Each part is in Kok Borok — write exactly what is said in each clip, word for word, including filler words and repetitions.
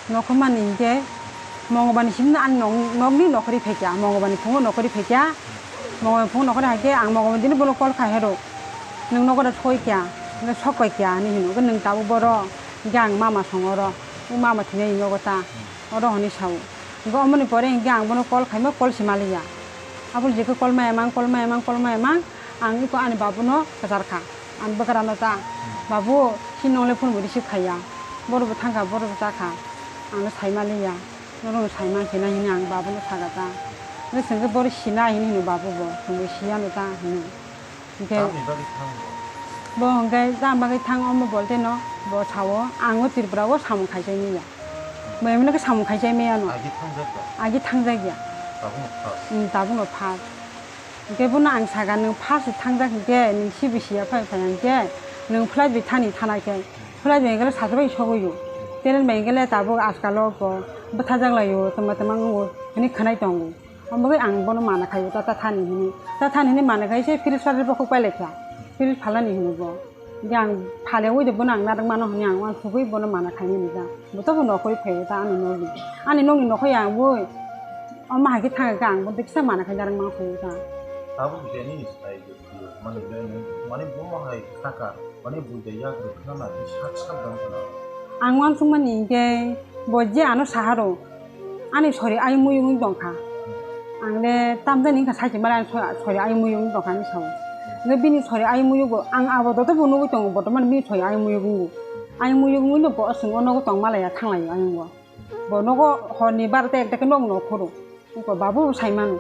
Nokhormani hinkhe Mongobani simi ani nok, nokni nokhorwi phaikha, Mongobani phungo nokhorwi phaikha, Mongobani phungo nokhorwi haikhe ang Mongobani dini bono call khai hero, "Nwng nogo da thoi kya, nwng sok pai kya?" hinwi hino, "Nwng tabuk boro?" Hinkhe ang mama song oro, "O mama thwinai nogo ta, oro," hwnwi sao. Hinkhe omoni pore hinkhe ang bono call khaima call se maliya. Aboni jikhe call maya mang, call maya mang, call maya mang, ang iko ani babuno kwchar kha. Ang bwkrano ta, "Babu, si nongle phone bo receive khaiya, boro bo thangkha, boro bo chakha, ang no sai maliya, norokno sai mankhe na," hinwi ang babuno sakha ta. Hwnwi swngkhe, "Boro sina," hinwi hino babu bo, "Chwngbo siyano ta," hinwi. Hinkhe Tamni bagwi thango? Bo hinkhe tamni bagwi thang omo bolte no bo sao, "Ang o Tripura o samung khaichai manya." Bo emino khe samung khaichai manya no. Agi thangjak ba? Agi thangjak ya. Tabukno first? Hmm, tabukno first. Hinkhe bono ang sakha, "Nwng first thangjak hinkhe, nwng sibi siya phai phai hinkhe, nwng flight bai thani thanai khe, flight bai hinkhe sasabai sogwi o. Train bai hinkhe tabuk ajkal o bo bwthajak lai o, twma twma wng o," hinwi khwnai tongo. Omo bagwi ang bono mana khai o, "Ta, ta thani," hinwi. Ta thani hinwi mana khai se fridge phalwi bokhok pai lai kha. Fridge phalani hinwi bo. Hinkhe ang phalwi de bono ang narwk mano hinwi ang uansugwi bono mana khai mani ta. Bo tobo nokhorwi phai o ta ani nokni. Ani nokni nokhorwi ang bo. Omo hai khe thang khe ang bo kisa mana khai narwk mano phai o ta. Tabuk je nini sai je phai o. Mani je nini, mani bomo hai khaka. Mani buida yak rwkha na khe sak sak dong khna. Ang uansukmani hinkhe bo je ano saharo. Ani sori ayung muyung wng tongkha. Ang le tamjani wngkha saichung mani ani so-, sori ayung muyung wng tongkha hinwi sao. Hwnkhe bini sori ayung muyung bo ang abo joto bo nugwi tongo, bortoman bini sori ayung muyung wngo. Ayung muyung wngwi no bo chwng o nogo tong malaya thanglaio ayung o. Bo nogo horni barota ekta khe nog nokhoro. Eko babu bo sai mano.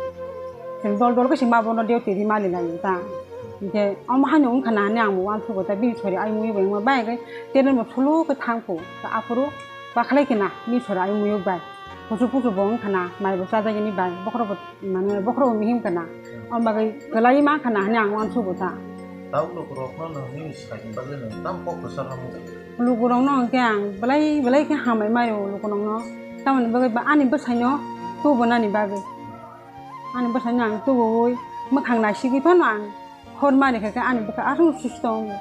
Chwng dol dol khe se ma bono duty ri mali laio ta. Hinkhe omo haino wngkha na hinwi ang bo uansugo ta bini sori ayung muyung bo wngma bai khe train bo thulu khe thangkho. Ta aphuru bakhlai khe na bini sori ayung muyung bai. Kusu kusu bo wngkha na, mai bo chajagini bai, bokhorok bo, mane, bokhorok bo mihim kha na. Omo bagwi kwlai ma kha na hinwi ang uansugo ta. Tabuk lukurokno nini sakni bagwi nwng tamo kok kwchar hamu? Lukurokno hwnkhe ang belai belai khe hambai maio lukurokno. Tamoni bagwi ba ani bwsaino tubunani bagwi. Ani bwsaino ang tubuwi mwkhang naisigwi phano ang Hor mani khe, khe ani bwkha aswk susto wngo.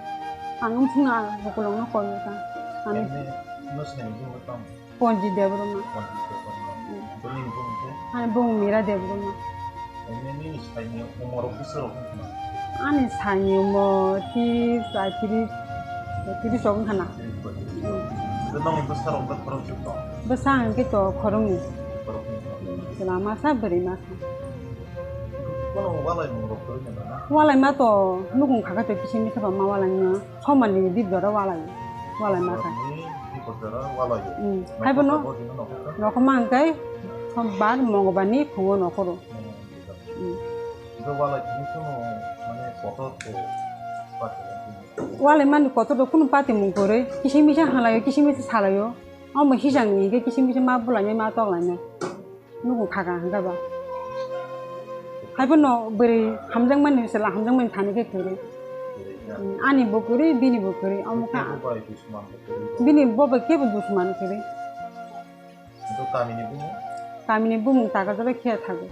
Ang wngthung no ang bukulok no kol wngkha. Ani Ene, no sani bumung tamo? Ponji Debbarma. Ponji Debbarma. Hmm. Bini bumung khe? Ani bumung Mira Debbarma. Ene, nini saini umor bwswk rok wngkha? Ani saini umor tris, paitris, tris rok wngkha na. Tris, paitris. Hmm. Khe nokni bwsa rok da khoroksa tong? Bwsa ang khe to khoroknwi. Khoroknwi tong. Chwla masa, bwrwi masa. Bono walai mung rok kwrwi nang na? Walai ma to, nukung kha khe to kisi misa ba ma walai no. Somani dip jora walai. Walai ma kha. Ni dip jora walai. Hmm. Hai bono. Nokho ma hwnkhe sombar, mongbar ni phungo nokho ro. Hmm. Hmm. Bo walai ni kono mane kotor ko. Walai mani kotor do kunu pati mung kwrwi. Kisi misa halaio, kisi misa salaio. Omo hisang ni hwnkhe kisi misa ma bwlai nai ma tok lai nai. Nukung kha kha hwnkhe ba. Hai bono bwrwi hamjakmani, chwla hamjakmani thani khe kwrwi. Hmm, ani bo kwrwi, bini bo kwrwi, omo kha. Bini bo bai kebo dusman kwrwi. Kamini bumung? Kamini bumung Takarjala khe thago.